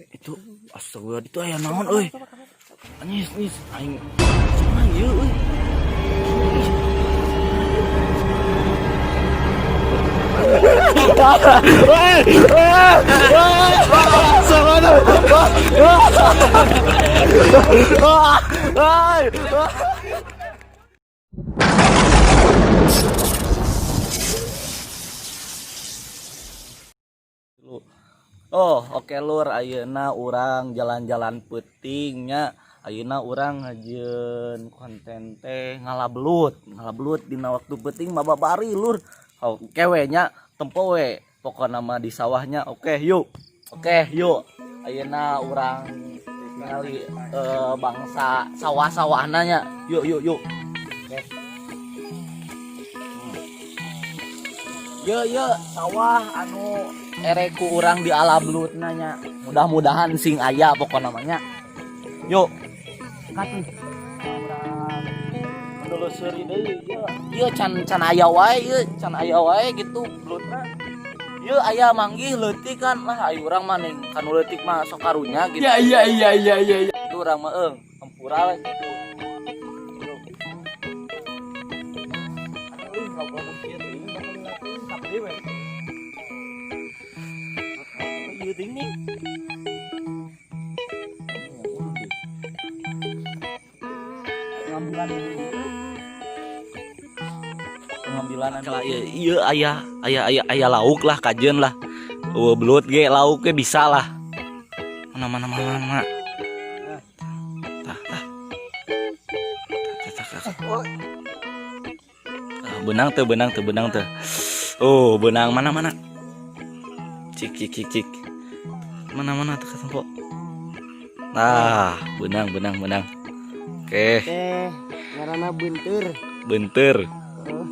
Itu astagfirullah, itu aya naon euy? Anyis nyis aing. Mana ieu euy? Oh, oke lur, ayeuna urang jalan-jalan peutingnya. Ayeuna urang ngajieun konten teh ngala belut, ngala belut dina waktu peuting mah babari lur. Oke we nya, tempo we pokona mah di sawahnya. Oke, yuk. Oke, yuk. Ayeuna urang ningali bangsa sawah-sawahna nya. Yuk, yuk, yuk. Oke. Yuk, yuk, sawah anu erek ku urang di ala belutna nya. Mudah-mudahan sing aya pokona mah nya. Yuk. Katuh. Urang menelusuri deui ieu. Ieu can can aya wae ieu, can aya wae gitu belutna. Ieu aya manggih leutik kan lah, ayo urang mah ning kanu leutik mah sok karunya gitu. Ya iya iya iya iya. iya. Itu urang mah eung hampura we gitu. Yuk. Aduh, ngobrol kieu teuing bakal ngelakuin sakti we. Ieu teuing nih. Pengambilan pengambilan lah iya iya aya aya aya aya lauk lah kajen lah. Eueuh belut ge lauk ge bisa lah. Mana mana mana mana. Tah tah. Tah tah tah. Ah, benang teu, benang teu, benang teu. Oh, benang mana mana. Cik cik cik cik. Mana mana teu katempo. Nah, benang benang benang. Oke. Teh ngaranna beunteur. Beunteur. Oh.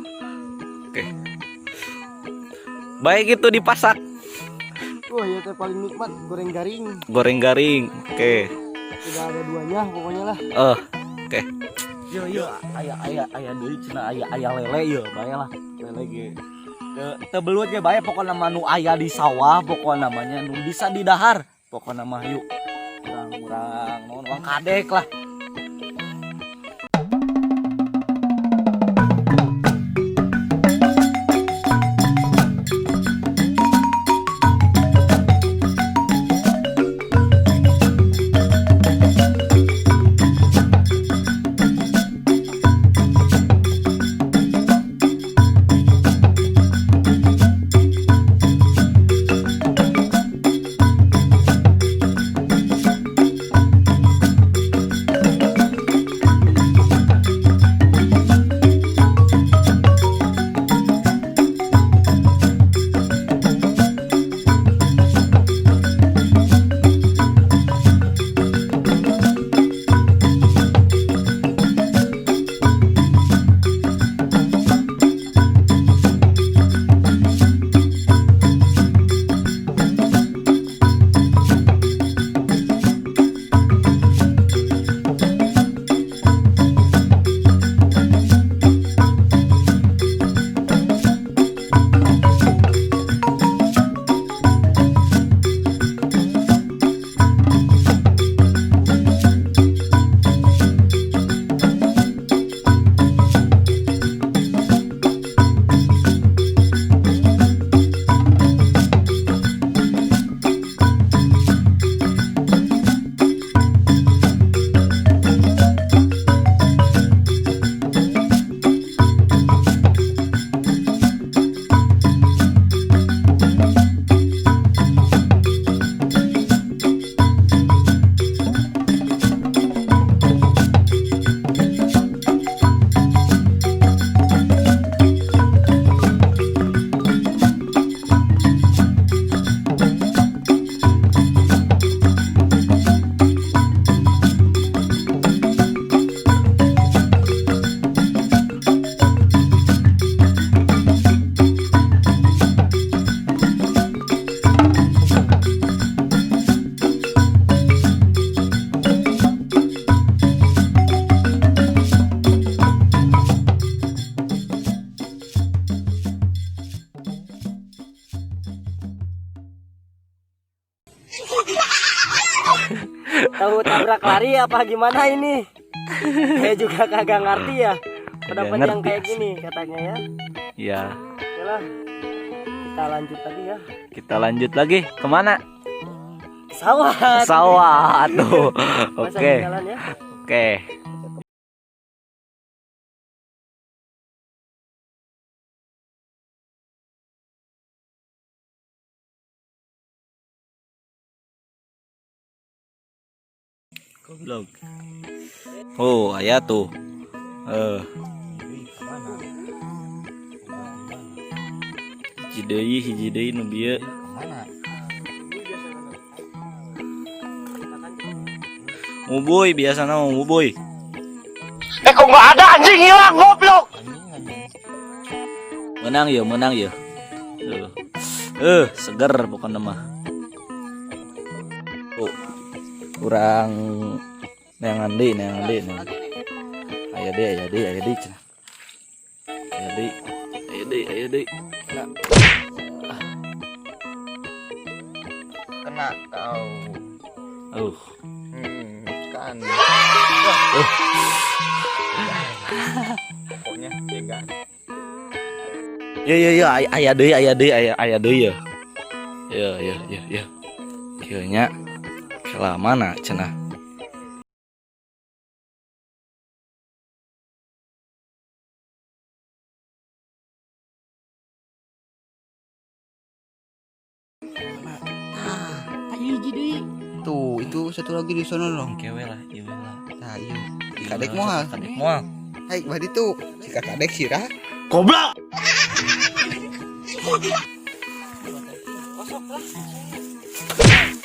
Oke. Baik itu dipasak. Wah, ya teh paling nikmat goreng garing. Goreng garing. Oke. Tidak ada duanya pokoknya lah. Oh, oke. Yo yo aya aya aya deui cenah aya aya lele yo bae lah. Lele ge. Teu belut ge bae pokona mah nu aya di sawah pokona mah nya nu bisa didahar. Pokona mah yuk. Urang-urang naon urang kadek lah. Tahu tabrak lari apa gimana ini? Saya juga kagak ngerti ya. Pendapat yang ngerti kayak asli. Gini katanya ya. Ya, Oke lah. Kita lanjut lagi ya. Kita lanjut lagi kemana? Sawah. Sawah tuh. Masa Oke. jalan ya. Oke. Goblok. Oh, aya tuh. Eh. Hiji deui nu bieu. Ngubuy biasana mah ngubuy. Eh, kok nggak ada, anjing, hilang goblok. Menang ya, menang ya. Tuh. Seger pokoknya mah. Oh. Urang neangan deui, neangan deui, neangan. Aya deui, aya deui, aya deui cenah. Aya deui, aya deui, aya deui. Kena. Kena kau. Kan. Pokoknya segan. Ya ya ya, aya deui, aya deui, aya aya deui ya. Ya ya ya ya. Ieu nya kela mana cenah. Tuh, itu satu lagi di sono loh. Kewe lah, ieu lah. Nah, iya. Si kadek moal. Kadek moal. Hai, badi tuh. Si kadek sirah. Goblok. Kosok lah.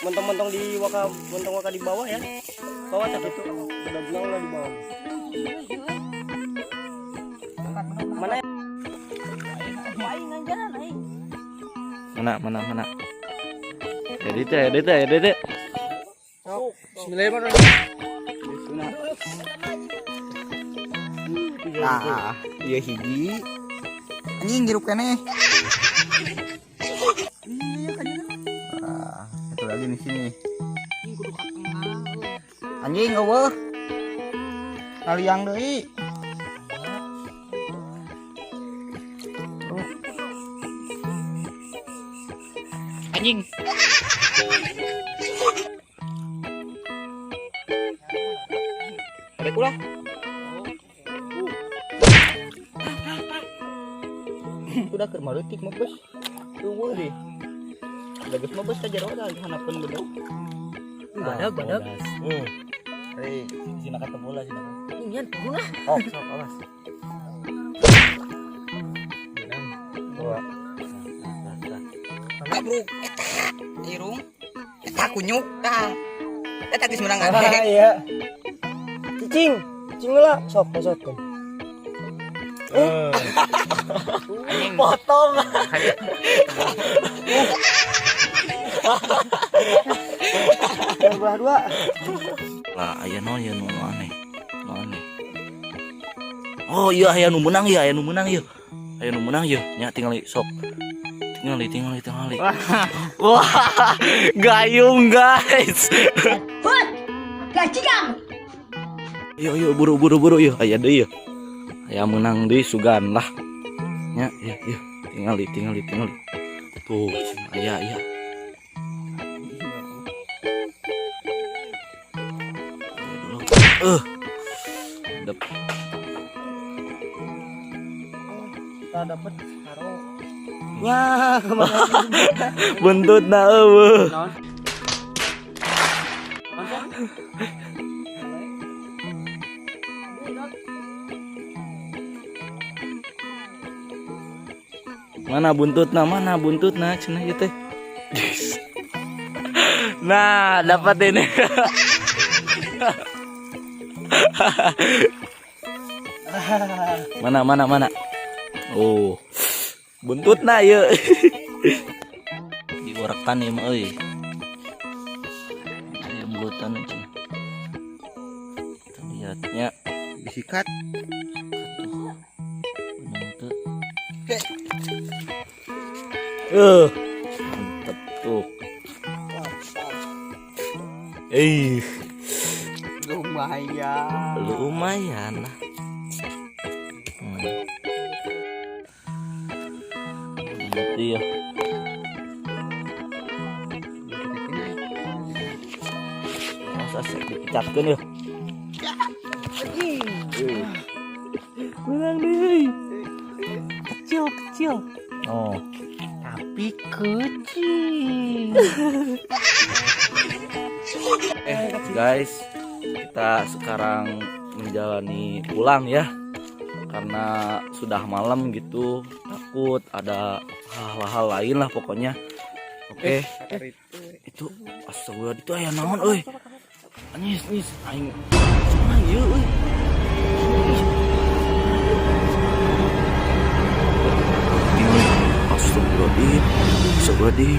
Mentong-mentong di waka, mentong waka di bawah ya. Bawah tak itu. Udah bilang lah di bawah. Mana? Mana mana mana. Jadi teh, jadi teh, jadi teh. Bismillahirrahmanirrahim. Nah, iya hiji. Anjing hirup keneh. Ah, satu lagi di sini. Anjing eueuh. Kaliang deui. Anjing. Kadek ulah. Udah keur maleutik mah bos. Eueuh deh. Da geus mah bos ka jero da hanapeun bedog. Badak, badak. Hei, Sina kata bola sina. Ini turun lah. Oh, sok awas. Dua. Bro, eta irung. Eta kunyuk tah. Eta geus menang Ah, adek. iya. Cicing, cicing lah, sok posotkeun. Potong. Yang belah dua. Lah, aya naon ya nu aneh. Nu aneh. Oh iya aya nu menang ya, aya nu menang ya. Aya nu menang ya, nya tingali sok. Tingali, tingali, tingali. Wah, gayung guys. Gajikan. Yo yo buru buru buru yo aya deui yo. Aya menang deui sugan lah. Nya, ya ya, tingali tingali tingali. Tuh, aya aya. Dep. Kita dapat karo. Ya, kemana? Buntutna eueuh. Mana buntutna, mana buntutna cenah ieu teh. Yes. Nah, dapat ini. Mana mana mana. Oh. Buntutna ieu. Diurekan ieu mah euy. Aya bulutan cenah. Kita lihatnya Disikat. menang teu. Mantep tuh. Eh. Lumayan. Lumayan lah. Gitu ya. Masa sih dipecatkeun ya? Menang deh. Kecil kecil. Oh. Tapi kecil. Guys, kita sekarang menjalani pulang ya. Karena sudah malam gitu, takut ada hal-hal lain lah pokoknya. Oke. Itu astagfirullah itu aya naon euy. Anyis nyis aing. Mana ieu euy? Astagfirullahaladzim. Astagfirullahaladzim.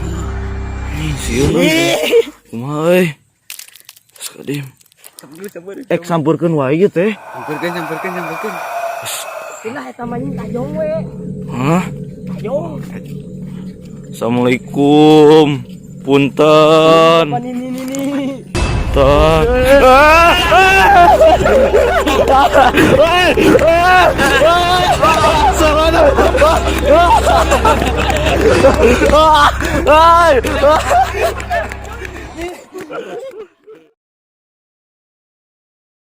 Anjing sieun euy. Kumaha euy? Astagfirullahaladzim. Sampurkeun wae ieu teh. Campurkeun, campurkeun, campurkeun. Pindah eta mah tajong we. Hah? Tajong. Assalamualaikum. Punten. Apa ini ini ini. Punten.